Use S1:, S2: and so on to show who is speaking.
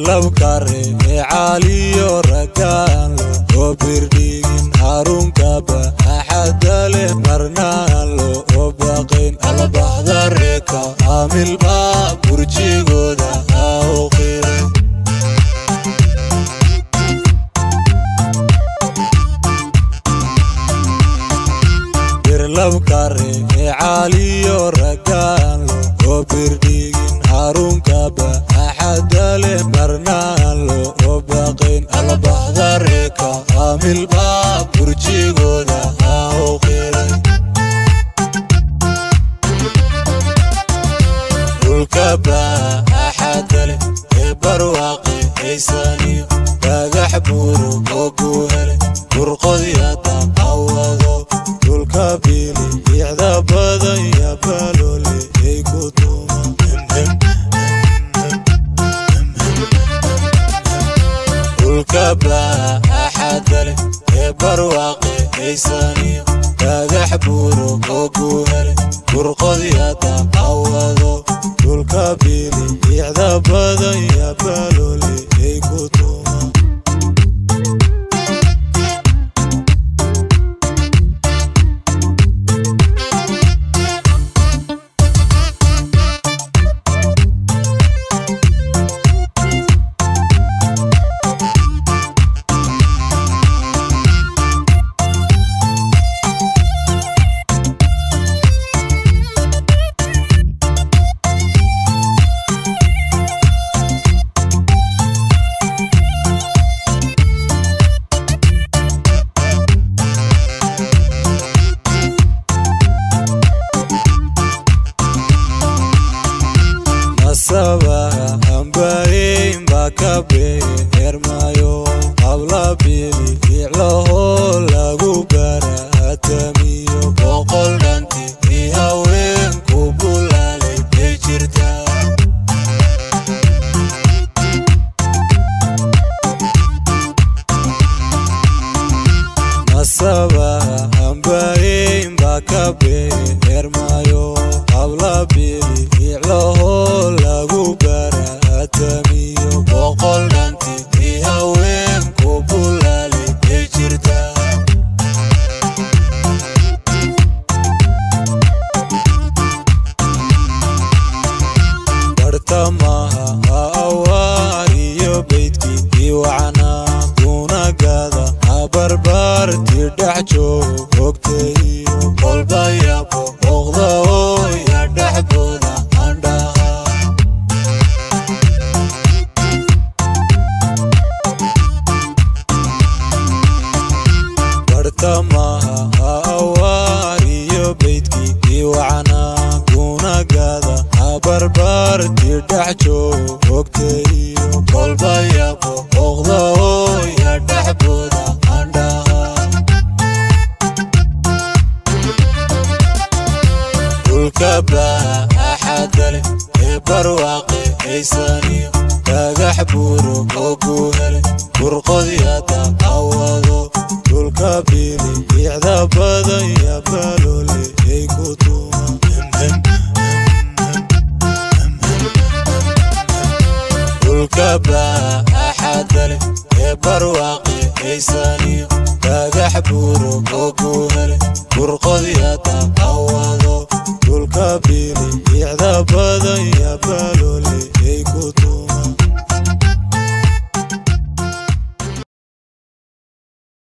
S1: Birlabkare ee caaliyo ragaan loo birdhigin harunkaba axadale marnaan loo baqayn albahdareka amilba burjigooda u qiray. Birlabkare ee caaliyo ragaan loo birdhigin harunkaba axadale marnaan loo baqayn albahdareka amilba burjigooda u qiray. Dhulkaba axadale ee barwaaqi haysaniyo dhagax buuro oo guuhele burqodyada awado. Dhulka bilicda badan ya baloole ay ku tuuma. Dhulkaba axadale ee barwaaqi haysaniyo dhagax buuro oo guuhele burqodyada awado. Dhulka bilicda badan ya baloole ay ku tuuma. Nasaba hambayn baa ka beermayo habla biliclaho lagu baraatamiyo boqol dhanti i haweenku bulaalay bay jirtaa. Nasaba hambayn baa ka beermayo habla biliclaho lagu baraatamiyo boqol dhanti i haweenku bulaalay bay jirtaa. Bartamaha awaar iyo beydkii iwacnaa gunagada habarbaarti dhex joogtay iyo kolbayabo boqda ooya dhexdooda andhaha. Bartamaha awaar iyo beydkii iwacnaa gunagada habarbaarti dhex joogtay iyo kolbayabo boqda ooya dhexdooda andhaha. Dhulkaba axadale ee barwaaqi haysaniyo dhagax buuro oo guuhele burqodyada awado. Dhulka bilicda badan ya baloole ay ku tuuma. Dhulkaba axadale ee barwaaqi haysaniyo dhagax buuro oo guuhele burqodyada awado. Dhulka bilicda badan ya baloole ay ku tuuma.